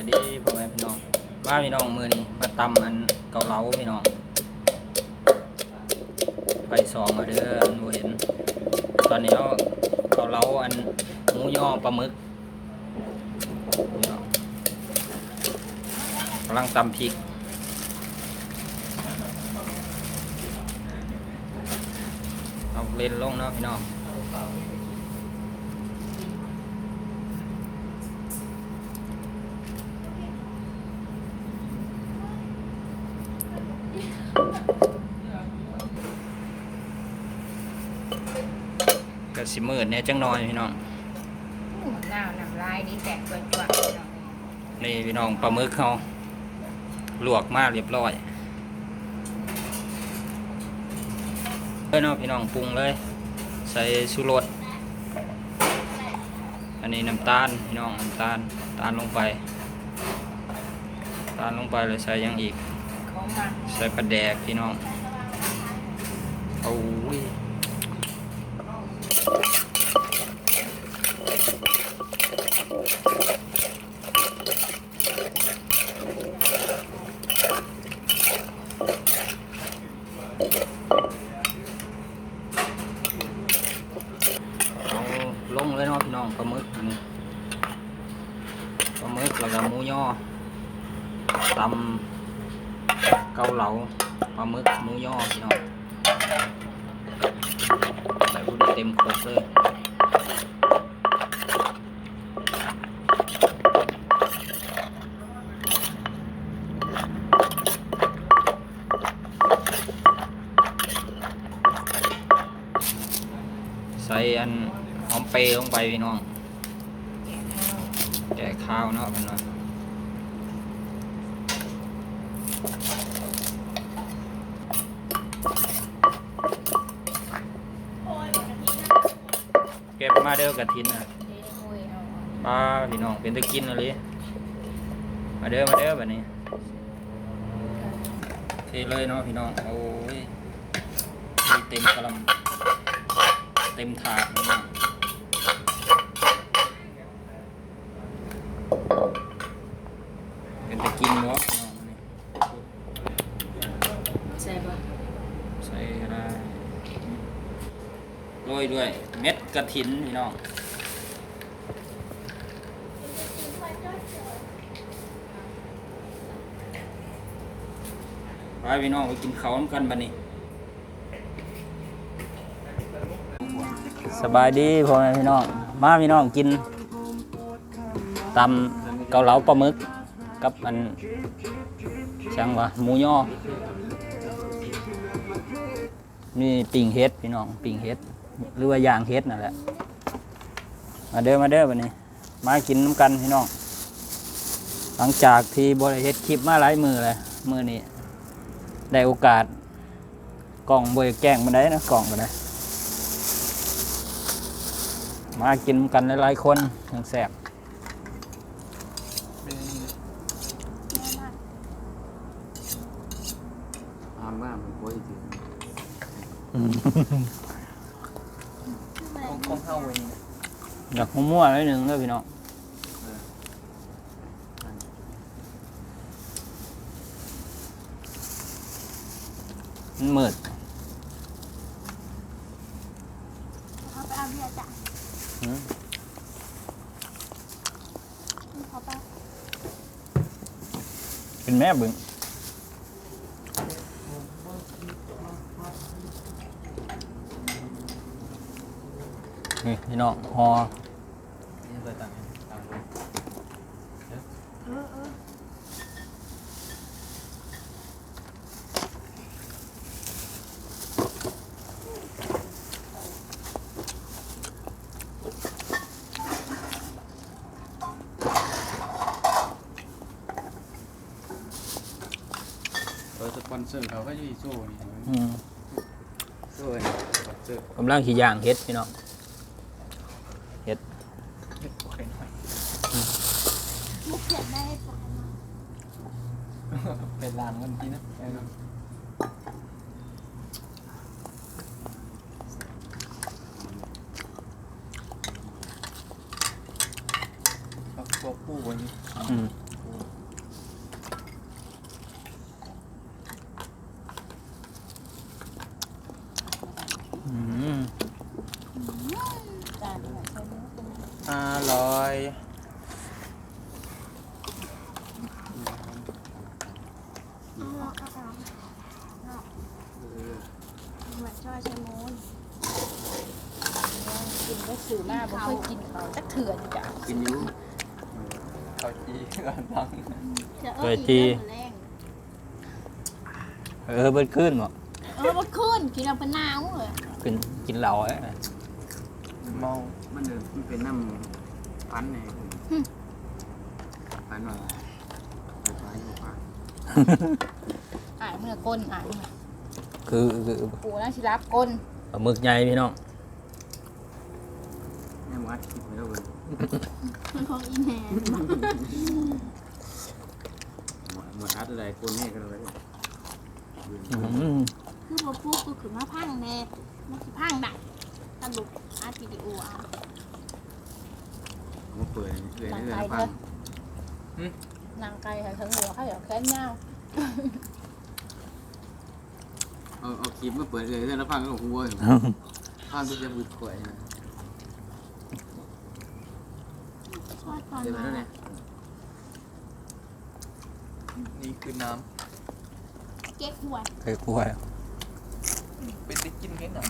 ດີພໍ່ແມ່ພີ່ນ້ອງ ມາພີ່ນ້ອງ ມື້ນີ້ມາຕຳອັນເກົາເລົາພີ່ນ້ອງ ໄປສອງເອົາເດີ ອັນບໍ່ເຫັນ ຕອນນີ້ເອົາເກົາເລົາ ອັນໝູຍໍ ປາໝຶກ ພີ່ນ້ອງ ກຳລັງຕຳພິກ ເອົາເລັນລົງເນາະພີ່ນ້ອງ. ກະຊິມືດແດ່ຈັກໜ່ອຍພີ່ນ້ອງ. ໂອ້ ນ້ຳລາຍນີ້ແຕກຈວດໆ ພີ່ນ້ອງ. ນີ້ພີ່ນ້ອງ ປາໝຶກເຮົາລວກມາລຽບຮ້ອຍເລີຍເນາະພີ່ນ້ອງ. ປຸງເລີຍ ໃສ່ຊູລົດ ອັນນີ້ນ້ຳຕານພີ່ນ້ອງ ນ້ຳຕານ ຕານລົງໄປ ຕານລົງໄປ ແລ້ວໃສ່ຫຍັງອີກ? ຂອງມັນ ໃສ່ປາແດກພີ່ນ້ອງ. ໂອ້ຍ ເອົາລົງເລີຍເນາະພີ່ນ້ອງ ປາໝຶກອັນນີ້ ປາໝຶກ ແລ້ວກະໝູຍໍ ຕຳເກົາເລົາ ປາໝຶກ ໝູຍໍ ພີ່ນ້ອງ. ໃສ່ເຕັມຄົກເລີຍ. ໃສ່ອັນຫອມເປລົງໄປພີ່ນ້ອງ ແກ້ຄາວເນາະເພິ່ນວ່າ. ເກັບມາເດີກະຖິນນະ. ເທໂຮຍເອົາ ປາພີ່ນ້ອງ ເປັນຕາກິນອີ່ຫຼີ. ມາເດີ ມາເດີ ບາດນີ້ ເທເລີຍເນາະພີ່ນ້ອງ. ໂອ້ຍ ມີເຕັມກະລຳ ເຕັມຖາດພີ່ນ້ອງ. ເປັນຕາກິນບໍ່ພີ່ນ້ອງ? ໃສ່ບໍ່? ໃສ່ກໍໄດ້. ໂລຍດ້ວຍເມັດກະຖິນພີ່ນ້ອງ. ໄປພີ່ນ້ອງ ໄປກິນເຂົ້ານຳກັນບັດນີ້. ສະບາຍດີພໍ່ແມ່ພີ່ນ້ອງ ມາພີ່ນ້ອງ ກິນຕຳເກົາເລົາປາໝຶກ ກັບອັນ ຫຍັງວະ ໝູຍໍ. ມີປີ້ງເຫັດພີ່ນ້ອງ ປີ້ງເຫັດ ຫຼືວ່າຍ່າງເຫັດນັ້ນແຫຼະ. ມາເດີ ມາເດີ ບັດນີ້ ມາກິນນຳກັນພີ່ນ້ອງ. ຫຼັງຈາກທີ່ບໍ່ໄດ້ເຮັດຄລິບມາຫຼາຍມື້ແລ້ວ ມື້ນີ້ໄດ້ໂອກາດ ກ້ອງບໍ່ໄດ້ແຈ້ງປານໃດນະ ກ້ອງກໍໄດ້. ມາກິນນຳກັນຫຼາຍໆຄົນ ຈັ່ງແຊບ. ອາບນ້ຳບໍ່ໄດ້ ຂອງ ຂອງເຮົາເອງ. ຢາກຫົວມົວໜ້ອຍໜຶ່ງເດີພີ່ນ້ອງ. ເອີ ມັນມືດ. ເຮົາໄປເອົາເບຍຈ້ະ. ຫືມ? ເຂົາໄປ ກິນແມ້ບຶງ. ນີ້ພີ່ນ້ອງ ຫໍ່ ເອີ ເອີ. ເອີ ສະປອນເຊີເຂົາກໍຢູ່ໂຊນີ້. ອືມ ໂຊນີ້ ສະປອນເຊີ. ກຳລັງຊິຍ່າງເຫັດພີ່ນ້ອງ. ເຫັດ ເຫັດໄຂ່ນ້ອຍ. ອືມ ບໍ່ເຜັດໄດ້ ເຫັດໄຂ່ນ້ອຍ. ໄປລ້າງມັນກິນນະ. ເອົາຕົວປູໄວ້ນີ້. ອືມ ປູ ຢູ່ມາບໍ່ເຄີຍກິນເຂົ້າຈັກເທື່ອຢູ່ຈ້ະ ກິນຢູ່ ເຂົ້າຈີ່ ເຂົ້າໜັງ ເຂົ້າຈີ່ ເອີ ເບິດຄືນບໍ່? ເອີ ເບິດຄືນ ກິນເອົາເປັນໜາວເລີຍ ກິນ ກິນເຫຼົ້າເດ້ ເມົາ ມັນ ມັນເປັນນ້ຳພັນແດ່ ພັນວ່າ ອ້າຍເມື່ອກົ້ນ ອ້າຍເມື່ອ ຄື ຄື ປູນາຊິລັບກົ້ນ ປາໝຶກໃຫຍ່ພີ່ນ້ອງ ແມ່ນບໍ່ອັດຄລິບແລ້ວເບິ່ງ ຂອງອີແມ່ ໝວດ ໝວດອັດໄດ້ ຄົນແຮງກັນເລີຍ ອືມ ຄືບໍ່ປຸກ ກໍຂຶ້ນມາພັງແດ່ ມັນຊິພັງໄດ້ ຖ້າບໍ່ອັດວິດີໂອເອົາ ມາເປີດໃຫ້ເອື້ອຍ ເອື້ອຍຟັງ ໜັງໄກ່ໃຫ້ເຖິງເຫຼືອ ໃຫ້ເອົາແຂນຍາວ ເອົາ ເອົາຄລິບມາເປີດເອື້ອຍ ເອື້ອຍລະຟັງກໍຫົວຢູ່ ຟັງແຕ່ບຶດຂ້ອຍນະ ເປັນແນວໃດ? ນີ້ຄືນ້ຳ ເກັກຮວຍ ເກັກຮວຍ ເປັນໄດ້ກິນແຄ່ໜັງ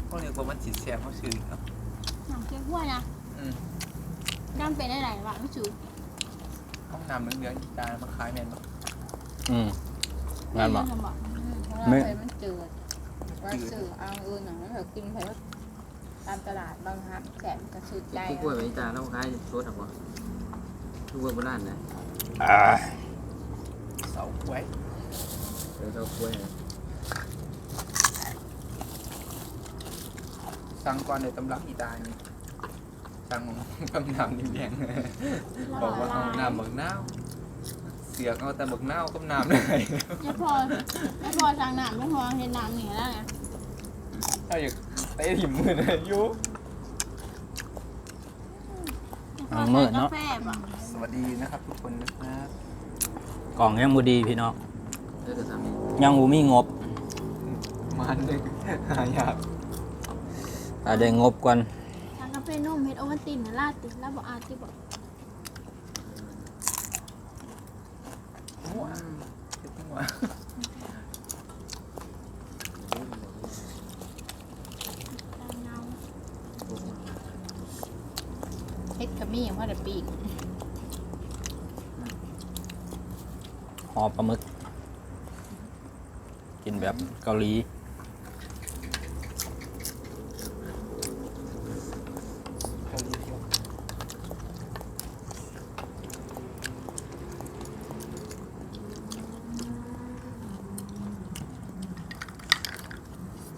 ເຂົາເອີ້ນວ່າມັນຊິແຊບ ເຮົາຊື້ເນາະ ໜັງເກັກຮວຍນະ ອືມ ມັນເປັນແນວໃດວະ ມັນຊື່ ຫ້ອງນ້ຳເຫຼືອງໆ ອີຕາມາຂາຍແມ່ນບໍ່? ອືມ ແມ່ນບໍ່? ອືມ ເພາະວ່າ ແມ່ນ ໄປມັນຈືດ ໄປຊື້ເອົາ ເອີ ໜັງມັນກໍກິນໄປ ຕາມຕະຫຼາດບາງຮັກແສນກະຖືກໃຈ ຄືກ້ວຍໄວຕາລາວຂາຍສົດຫັ້ນບໍ່? ຄືກ້ວຍໂບລານນະ ອ່າ ເສົາກ້ວຍ ເອີ ເສົາກ້ວຍ ສັ່ງກ່ອນເດີ ຕຳລັງອີຕານີ້ ສັ່ງກັບນ້ຳນີ້ແດງ ບອກວ່າເອົານ້ຳບັກນາວ ເສຍເອົາແຕ່ບັກນາວກັບນ້ຳເລີຍ ຍາຍພອນ ຍາຍພອນສັ່ງນ້ຳ ຍາຍພອນເຮັດນ້ຳນີ້ໃຫ້ລາວແດ່ ເຮົາຢາກເຕະຖິ້ມມື້ນັ້ນຢູ່ ທາງມືດເນາະ ກາແຟບໍ່? ສະຫວັດດີນະຄັບທຸກຄົນນະຄັບ ກ້ອງຍັງບໍ່ດີພີ່ນ້ອງ ເອີ ກໍຊ່ຳນີ້ ຍັງບໍ່ມີງົບ ມາເລີຍ ຫາຍາກ ຖ້າໄດ້ງົບກ່ອນ ທາງກາເຟນົມເຮັດໂອວັນຕິນນະ ລາດຕິ ລາວບໍ່ອາດຕິບໍ? ເຮັດກະມີ ຍັງບໍ່ໄດ້ປີ້ງ ຫໍ່ປາໝຶກ ກິນແບບເກົາຫຼີ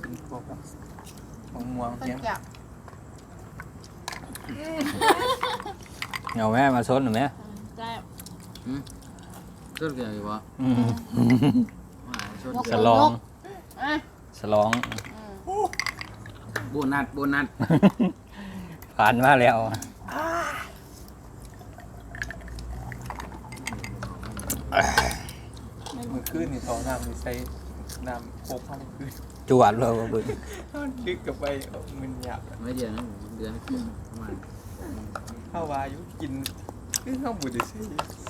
ກິນພວກມະມ່ວງ ເພິ່ນແຊບ ເອົາແມ່ມາຊົນແມ່ ອືມ ແຊບ ອືມ ຊົນກັນອີກບໍ່? ອືມ ສະຫຼອງ ອ່ະ ສະຫຼອງ ອືມ ໂບນັດ ໂບນັດ ຜ່ານມາແລ້ວ ມື້ຄືນນີ້ ເຂົ້ານ້ຳນີ້ໃສ່ນ້ຳໂຄກເຮົາ ມື້ຄືນ ຈວດເລີຍວ່າເບິ່ງ ເຮົາດຶກກັບໄປ ເອົາເງິນຍາກ ໄວ້ເດືອນໜຶ່ງ ເດືອນປະມານ ເຮົາວ່າຢູ່ກິນ ຄືເຮົາບໍ່ໄດ້ໃສ່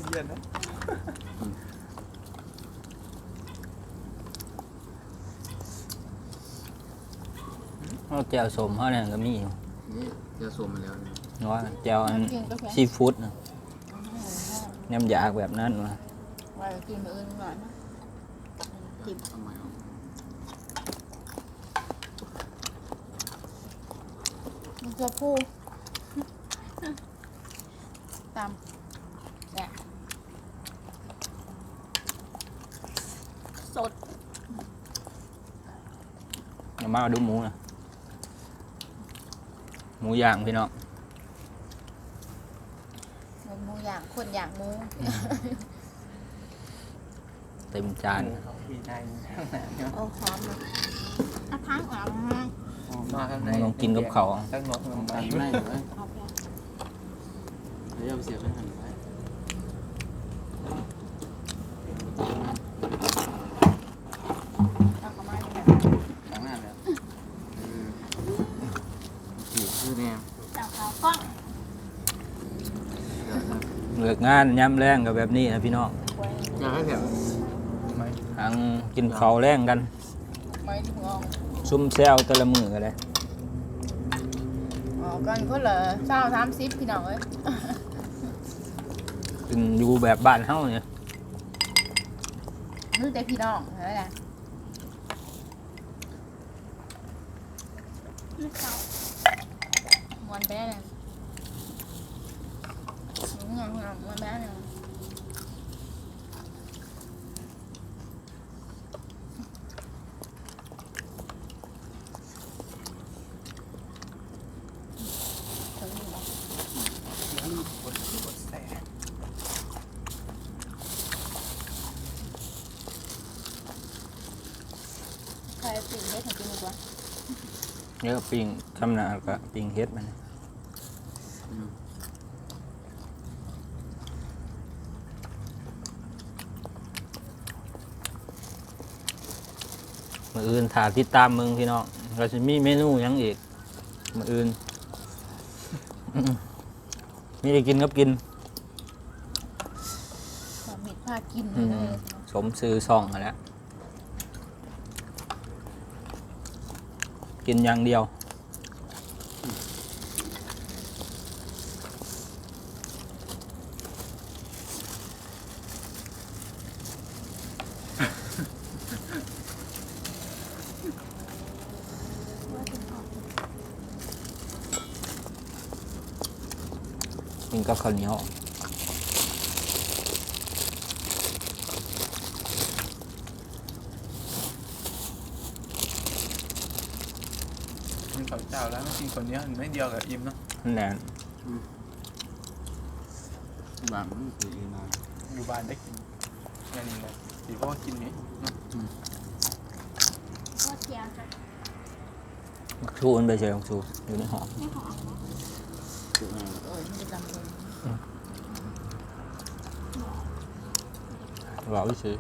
ເດືອນນະ ອືມ ເອົາແຈ່ວສົ້ມເຮົານັ້ນກໍມີຢູ່ ນີ້ແຈ່ວສົ້ມມາແລ້ວນີ້ ວ່າແຈ່ວອັນ ກິນກາແຟ ຊີຟູດນະ ອືມ ຍາມຢາກແບບນັ້ນວ່າ ໄວ້ກິນມື້ອື່ນກ່ອນນະ ກິນ ເອົາໃໝ່ເອົາ ມັນຈະພູ ຕຳ ແຊບ ສົດ ຢ່າມາດູໝູນະ ໝູຢ່າງພີ່ນ້ອງ ໝູຢ່າງ ຄົນຢ່າງໝູ ເຕັມຈານ ໂອ້ ຫອມເນາະ ເອົາທັງອອກມາ ມາທາງໃນ ຕ້ອງກິນກັບເຂົ້າ ຕັກໜອກໜ່ອໄມ້ ເອົາໄປ ແລ້ວເອົາໄປເສຍບທາງຫັ້ນໄປ ຕັກເຂົ້າມາຢູ່ແລ້ວ ຕັກນັ້ນແຫຼະ ເອີ ໂອເຄ ຄືແນ່ ເຈົ້າເຂົ້າກ້ອງ ເລີກງານຍາມແລງກໍແບບນີ້ນະພີ່ນ້ອງ ຢາກໃຫ້ແບບ ທັງກິນເຂົ້າແລງກັນ ໄມ້ລູກອອງ ຊຸມແຊວແຕ່ລະມື້ກໍໄດ້ ກັນຄົນລະຊາວ ສາມສິບ ພີ່ນ້ອງເອີຍ ກິນຢູ່ແບບບ້ານເຮົານີ້ ມີແຕ່ພີ່ນ້ອງເທົ່ານັ້ນແຫຼະ ມ່ວນແທ້ເລີຍ ມ່ວນແທ້ເລີຍ. ໃສ່ປີ້ງເຫັດໃຫ້ກິນດີກວ່າ ເອີ ປີ້ງທຳນາກະປີ້ງເຫັດມັນ. ມື້ອື່ນຖ້າຕິດຕາມເບິ່ງພີ່ນ້ອງ ວ່າຊິມີເມນູຫຍັງອີກມື້ອື່ນ ມີແຕ່ກິນກັບກິນ ສາມີພາກິນ ອືມ ເລີຍ ສົມຊື່ຊ່ອງຫັ້ນແຫຼະ. ກິນຢ່າງດຽວ ກິນກັບເຂົ້າໜຽວ. ກິນເຂົ້າເຈົ້າແລ້ວ ກິນເຂົ້າໜຽວໜ້ອຍດຽວກະອີ່ມເນາະ ແມ່ນ ອືມ ບາງມື້ຄືອີ່ມ ຢູ່ບ້ານໄດ້ກິນ ອັນນີ້ແຫຼະ ຊິພໍກິນນີ້ເນາະ ອືມ ພໍແຊວ ບັກຊູມັນໄປໃສ ບັກຊູຢູ່ໃນຫ້ອງ ໃນຫ້ອງ ເອີຍ ມັນຈະດຳເລີຍ ອືມ ເວົ້າຊື່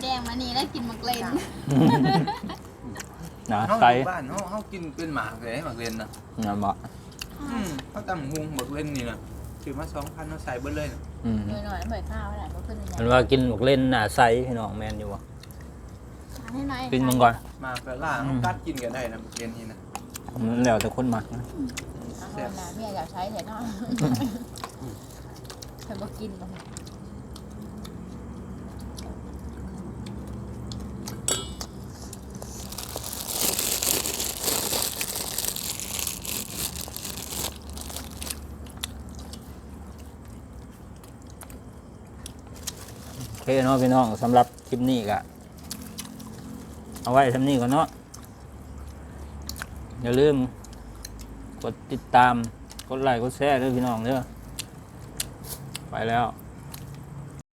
ແດງມານີ້ແລ້ວກິນໝາກເລັ່ນ ນະ ເຮົາ ໃສ່ ຢູ່ບ້ານເຮົາ ເຮົາກິນເປັນໝາກເລີຍ ໝາກເລັ່ນນະ ແມ່ນບໍ່? ອືມ ເຮົາຕຳຫຸ່ງໝາກເລັ່ນນີ້ນະ ຊື້ມາສອງພັນ ເຮົາໃສ່ເບິດເລີຍນະ ອືມ ນ້ອຍໆ ໃບຂາວແຫຼະ ບໍ່ຄືໃຫຍ່ ເພິ່ນວ່າກິນໝາກເລັ່ນໜ້າໃສພີ່ນ້ອງ ແມ່ນຢູ່ບໍ່? ກິນມັນກ່ອນ ໝາກກະລ່າງ ອືມ ເຮົາກັດກິນກະໄດ້ນະ ໝາກເລັ່ນນີ້ນະ ມັນແລ້ວແຕ່ຄົນມັກນະ ແຊບ ເມຍຢາກໃຊ້ແທ້ເນາະ ເພິ່ນບໍ່ກິນບໍ່. ໂອເຄເນາະພີ່ນ້ອງ ສຳລັບຄລິບນີ້ກະເອົາໄວ້ສ່ຳນີ້ກ່ອນເນາະ ຢ່າລືມກົດຕິດຕາມ ກົດໄລ ກົດແຊເດີພີ່ນ້ອງເດີ ໄປແລ້ວ.